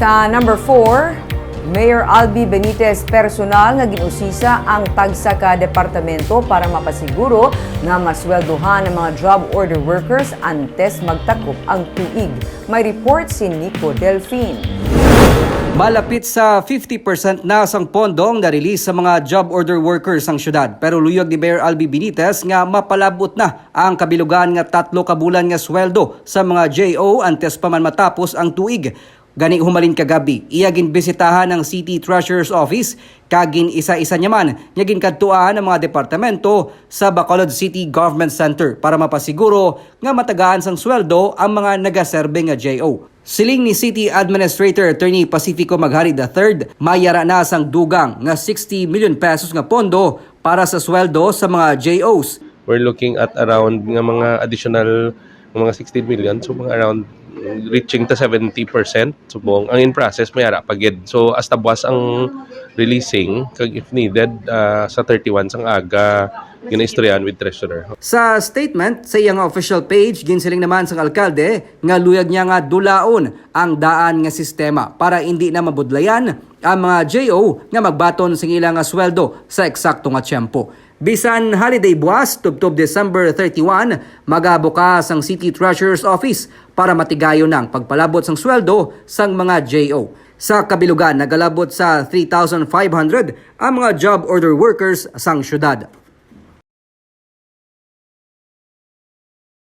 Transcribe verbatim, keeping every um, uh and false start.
Sa number four, Mayor Albi Benitez personal nga gin-usisa ang tagsa ka departamento para mapasiguro nga masweldohan ang mga job order workers antes magtakop ang tuig. May report si Nico Delfin. Malapit sa fifty percent na sang pondo ang na-release sa mga job order workers sang syudad. Pero luyag ni Mayor Albi Benitez nga mapalabot na ang kabilugan nga tatlo ka bulan nga sweldo sa mga J O antes pa man matapos ang tuig. Gani humalin kagabi, iya ginbisitahan ang City Treasurer's Office kag gin-isa-isa niya man nga ginkadtuan ang mga departamento sa Bacolod City Government Center para mapasiguro nga matagaan sang sweldo ang mga nagaserbe nga J O. Siling ni City Administrator Attorney Pacifico Maghari the third, may ara na sang dugang nga sixty million pesos nga pondo para sa sweldo sa mga J Os. We're looking at around nga mga additional nga mga sixteen million, so mga around reaching to seventy percent subong. Ang in process may ara pa gid. So hasta buwas ang releasing, kag if needed, ah, sa thirty-one sang aga ginaistoryahan with treasurer. Sa statement sa iyang official page, ginsiling naman sang alkalde nga luyag niya nga dulaon ang daan nga sistema para indi na mabudlayan ang mga J O nga magbaton sing ila nga sweldo sa eksakto nga tiyempo. Bisan holiday buwas, tubtob December thirty-one, magabukas ang City Treasurer's Office para matigayon ang pagpalabot sang sweldo sang mga J O. Sa kabilugan, nagalabot sa three thousand five hundred ang mga job order workers sang syudad.